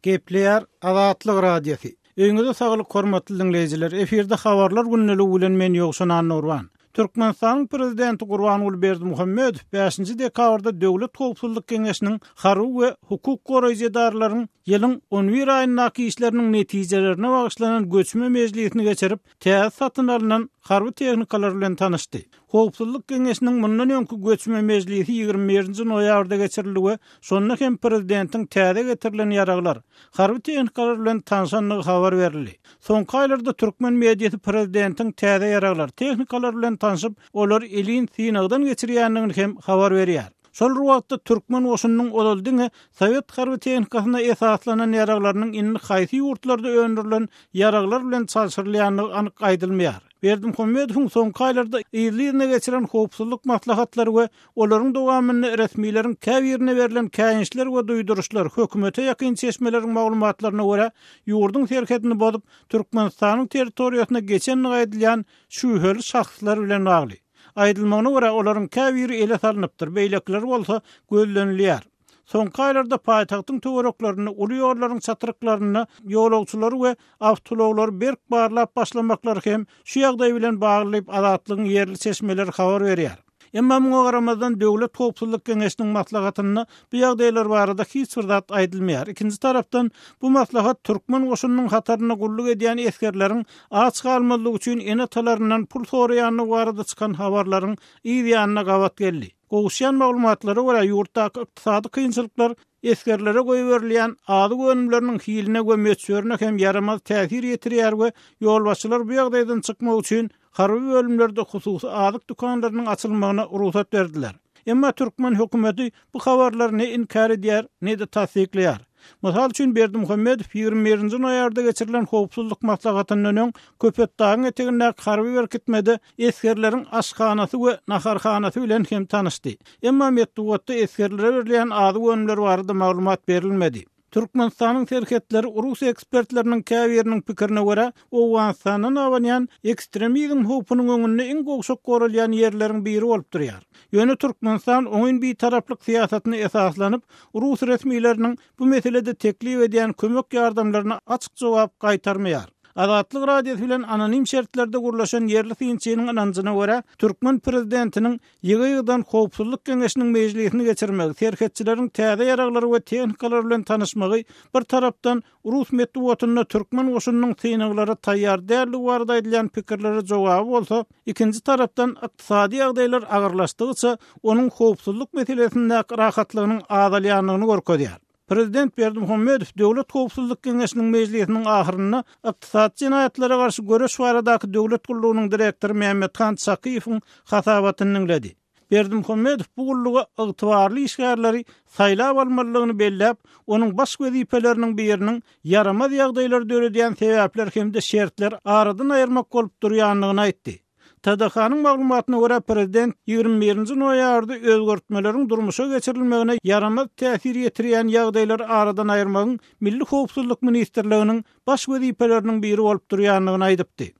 Gepleýär Azatlyk Radiosy. Öýüňize saglyk hormatly diňleýjiler. Efirde habarlar gündeligi bilen men Ýowşan Annagurban. Türkmenistanyň Prezidenti Gurbanguly Berdimuhamedow bäşinji dekabrda Döwlet howpsuzlyk geňeşiniň harby we hukuk goraýjy edaralaryň ýylyň on bir aýyndaky işleriniň netijelerine bagyşlanan göçme mejlisini geçirip, täze satyn alnan harby tehnikalar bilen tanyşdy. Howpsuzlyk geňeşiniň mundan öňki göçme mejlisi 21 nji noýabrda geçirildi we şonda hem prezidentiň täze getirilen ýaraglar, harby tehnikalar bilen tanşandygy habar berildi. Soňky aýlarda türkmen mediasy prezidentiň täze ýaraglar, tehnikalar bilen tanşyp, olary elin synagdan geçirýändigini hem habar berýär. Şol bir wagtda türkmen goşunynyň ozal diňe sowet harby tehnikasyna esaslanan ýaraglarynyň indi haýsy ýurtlarda öndürilen ýaraglar bilen çalşyrylýandygy anyk aýdylmaýar. Berdimuhamedowyň soňky aýlarda yzly-yzyna geçiren howpsuzlyk maslahatlary we olaryň dowamynda resmileriň käbirine berlen käýinçler we duýduryşlar, hökümete ýakyn çeşmeleriň maglumatlaryna görä, ýurduň serhedini bozup, Türkmenistanyň territoriýasyna geçendigi aýdylýan şübheli şahslar bilen bagly. Aýdylmagyna görä, olaryň käbiri ele salnypdyr, beýlekileri bolsa gözlenilýär. Soňky aýlarda paýtagtyň töwereklerinde, uly ýollaryň çatryklarynda ýolagçylary we awtoulaglary berk barlap başlamaklary hem şu ýagdaý bilen bagly diýip, Azatlygyň ýerli çeşmeleri habar berýär. Emma muňa garamazdan, Döwlet howpsuzlyk geňeşiniň maslahatynda bu ýagdaýlar barada hiç bir zat aýdylmaýar. Ikinji tarapdan, bu maslahat türkmen goşunynyň hatarynda gulluk edýän esgerleriň aç galmazlygy üçin ene-atalaryndan pul soraýandygy barada çykan habarlaryň yz ýanyna gabat geldi. Gowuşýan maglumatlara görä, ýurtdaky ykdysady kynçylyklar esgerlere goýberilýän azyk önümleriniň hiline we möçberine hem ýaramaz täsir ýetirýär we ýolbaşçylar bu ýagdaýdan çykmak üçin harby bölümlerde hususy azyk dükanlarynyň açylmagyna rugsat berdiler. Emma türkmen hökümeti bu habarlary ne inkär edýär, ne-de tassyklaýar. Mysal üçin, Berdimuhamedow 21 nji noýabrda geçirilen howpsuzlyk maslahatyndan öň Köpetdagyň etegindäki harby berkitmede esgerleriň aşhanasy we naharhanasy bilen hem tanyşdy. Emma metbugatda esgerlere berilýän azyk önümleri barada maglumat berilmedi. Türkmenistanyň serhetleri rus ekspertleriniň käbiriniň pikirine görä, Owganystandan abanýan ekstremizm howpunyň öňünde iň gowşak goralýan ýerleriň biri bolup durýar. Ýöne Türkmenistan oňyn bitaraplyk syýasatyna esaslanyp, rus resmileriniň bu meselede teklip edýän kömek-ýardamlaryna açyk jogap gaýtarmaýar. Azatlyk Radiosy bilen anonim şertlerde gürleşen ýerli synçynyň ynanjyna görä, türkmen prezidentiniň Ýygy-ýygydan Howpsuzlyk geňeşiniň mejlisini geçirmegi, serhetçileriň täze ýaraglary we tehnikalar bilen tanyşmagy bir tarapdan rus metbugatynda türkmen goşunynyň synaglara taýýar däldigi barada aýdylýan pikirlere jogaby bolsa, ikinji tarapdan ykdysady ýagdaýlar agyrlaşdygyça onuň howpsuzlyk meselesindäki rahatlygynyň azalýandygyny görkezýär. Prezident Berdimuhamedow Döwlet howpsuzlyk geňeşiniň mejlisiniň ahyrynda ykdysady jenaýatlara garşy göreş baradaky döwlet gullugynyň direktory Mämmethan Çakyýewiň hasabatyny diňledi. Berdimuhamedow bu gulluga ygtybarly işgärleri saýlap almalydygyny belläp, onuň baş wezipeleriniň biriniň ýaramaz ýagdaýlary döredýän sebäpler hem-de şertleri aradan aýyrmak bolup durýandygyny aýtdy. TDH-nyň maglumatyna görä, prezident 21 nji noýabrda özgertmeleriň durmuşa geçirilmegine ýaramaz täsir ýetirýän ýagdaýlary aradan aýyrmagyň Milli howpsuzlyk ministrliginiň baş wezipeleriniň biri bolup durýandygyny aýdypdy.